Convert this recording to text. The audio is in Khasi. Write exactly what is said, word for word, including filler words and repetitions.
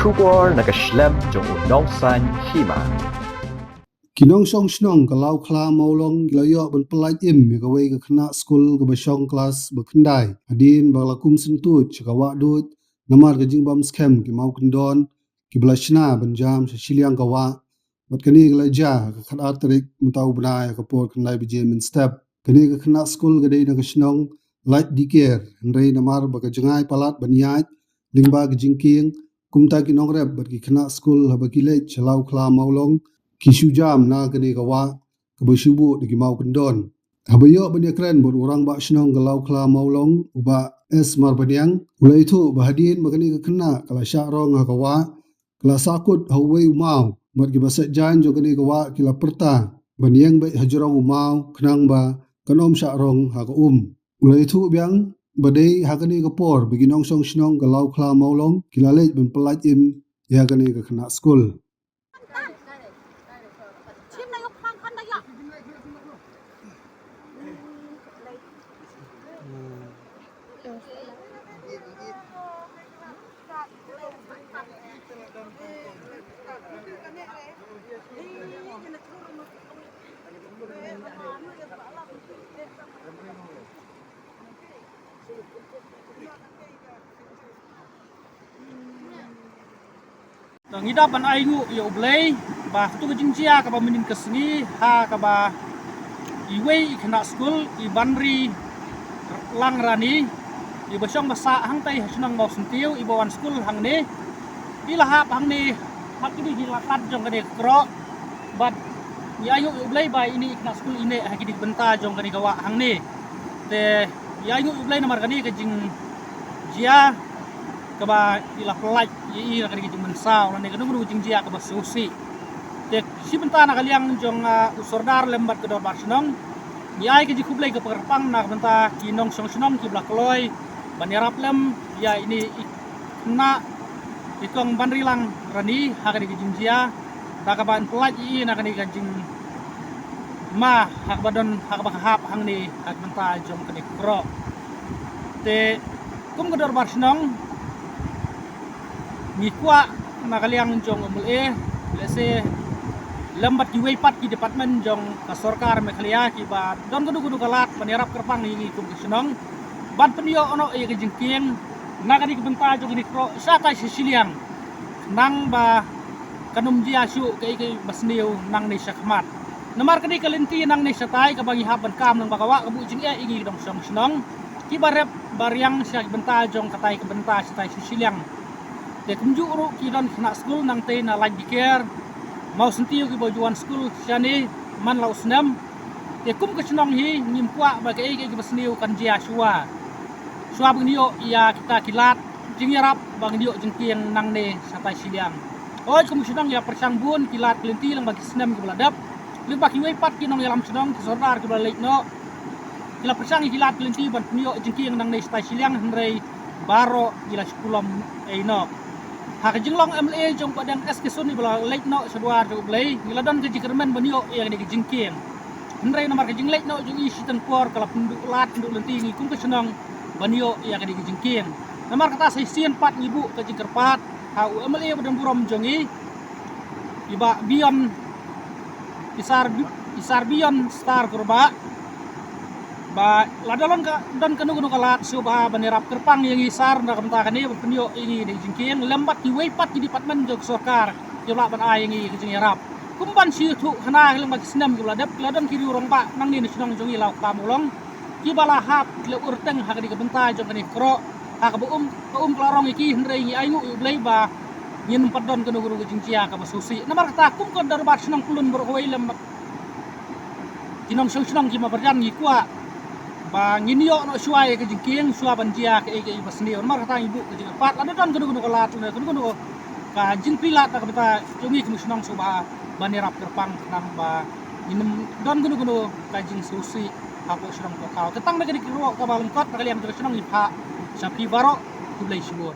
Khubor na ka shlem jong u nongsan hima. Ki nongshong shnong ka Lawkhla Mawlong ki la ïoh ban pyllait im ïa kawei ka khynnah skul kaba shong klas ba khyndai hadien ba la kum syntuid sha ka wah duid namar ka jingbam skhem ki mawkyndon kiba la shna ban jam sha shiliang ka wah. Bad kane ka la jia ha ka khatar tarik mynta u bnai ha ka por khyndai baje mynstep. Kane ka khynnah skul ka dei na ka shnong Lait Diker, hynrei namar ba ka jngai palat ban ïaid lyngba ka jingkieng, kumta ki nongrep bad ki khynnah skul haba ki leit sha Lawkhla Mawlong ki shu jam na kane ka wah kaba shu buh da ki mawkyndon. Haba ïoh ban ïakren bad u rangbah shnong ka Lawkhla Mawlong, u Bah S Marbaniang, u la ïathuh ba hadien ba kane ka khynnah ka la shah rong ha ka wah, ka la sahkut ha uwei u maw, bad kiba sait jaiñ jong kane ka wah ki la pyrta ban ïeng beit ha jrong u maw khnang ba kan ym shah rong ha ka um. U la ïathuh biang ba dei ha kane ka por ba ki nongshong shnong ka Lawkhla Mawlong ki la leit ban pyllait im ïa kane ka khynnah skul. Te ngi da ban ai nguh ïa U Blei ba katu ka jingjia kaba mynnin ka sngi ha kaba iwei i khynnah skul i Banri Langrani iba shong ba sah hangtai ha shnong Mawsyntiew iba wan skul hangne, i la hap hangne ha kine ki lad jong kane ka kro. Bad ngi ai nguh ïa U Blei ba ine i khynnah skul i neh ha kine ki bynta jong kane ka wah hangne. Te ngi ai nguh ïa U Blei namar kane ka jingjia kaba i la pyllait ïa i na kane ka jingmynsaw lane kano kano ka jingjia kaba sngewsih. Te shi bynta na ka liang jong, ah, u Sordar lem bad ka Dorbar Shnong, ngi ai ka jingkhublei kaba kyrpang na ka bynta ki nongshong shnong kiba la kloi ban ïarap lem ïa ine i khynnah i kong Banri Langrani ha kane ka jingjia da kaba yn pyllait ïa i na kane ka jingma ha kaba don ha kaba ka hap hangne ha ka bynta jong kane ka kro. Te kum ka Dorbar Shnong ngi kwah na ka liang jong u M L A, lehse lem bad kiwei pat ki department jong ka sorkar Meghalaya kiba don kano kano ka lad ban ïarap kyrpang ïa ngi kum ka shnong ban pynïoh noh ïa ka jingkieng na kane ka bynta jong kane ka kro shatai sha shiliang, nang ba kan ym jia shuh kaei kaei ba sniew nangne shakhmat. Namar kane ka lynti nangne shatai kaba ngi hap ban kam lyngba ka wah ka buh jingeh ïa ngi ki nongshong shnong kiba rep ba riang sha ki bynta jong katai ka bynta shatai sha shiliang. Te kumjuh ruh ki don khynnah skul nangtei na Laitkdikher, Mawsyntiew kiba ju wan skul shane man la u snem. Te kum ka shnong hi ngim kwah ba kaei kaei kaba sniew kan jia shuwa, shuwa ba ngin ïoh ïa kita ki lad jingïarap ba ngin ïoh jingkieng nangne shatai shiliang. Hooid, kum ka shnong ngi la pyrshang bun ki lad ki lynti lyngba ki snem kiba la dep. Lyngba kiwei pat ki nongïalam shnong, ki sordar kiba la leit noh, ki la pyrshang ïa ki lad ki lynti ban pynïoh jingkieng nangne shatai shiliang, hynrei baroh ki la shu pulom ei noh. Ha ka jinglong M L A jong Bah Deng S K Sun iba la leit noh sha dwar jong U Blei, ngi la don ka jingkyrmen ban ïoh ïa kane ka jingkieng. Hynrei namar ka jingleit noh jong i shiteng por ka la pynduh lad pynduh lynti ïa ngi kum ka shnong ban ïoh ïa kane ka jingkieng. Namar kata sa shisien pat ngi buh ka jingkyrpad ha u M L A ba don burom jong ngi, i Bah Bion, i Sar Bi-, i Sar Bion Star Kurbah, ba lada don ka, don kano kano ka lad sngewbha ban ïarap kyrpang ïa ngi Sar na ka bynta kane ban pynïoh ïa ngi kane ka jingkieng lem bad kiwei pat ki department jong ka sorkar kiba lah ban ai ïa ngi ka jingïarap. Kum ban shu ïathuh khana lyngba ki snem kiba la dep, ki la don ki riew rangbah nangne na shnong jong ngi Lawkhla Mawlong kiba la hap, ki la urteng ha kane ka bynta jong kane ka kro, ha kaba um, ka um ka la rong ïa ki, hynrei ngi ainguh ïa U Blei ba ngin ym pat don kano kano ka jingjia kaba sngewsih. Namar kata kum ka dorbar shnong Pyllun baroh kawei lem bad ki nongshong shnong ki marjan ngi kwah ba ngin ïoh noh shuwa ïa ka jingkieng shuwa ban jia kaei kaei ba sniew. Namar kata ngi buh ka jingkyrpad, lada don kano kano ka lad, kano kano ka jingplie lad na ka bynta jong ngi kum ki shnong sngewbha ban ïarap kyrpang khnang ba ngin ym don kano kano ka jingsngewsih hapoh shnong hapoh thaw. Te tang da kane ka kyrwoh kaba lyngkot na ka liang jong ka shnong ngi phah sha phi baroh. Khublei shibun.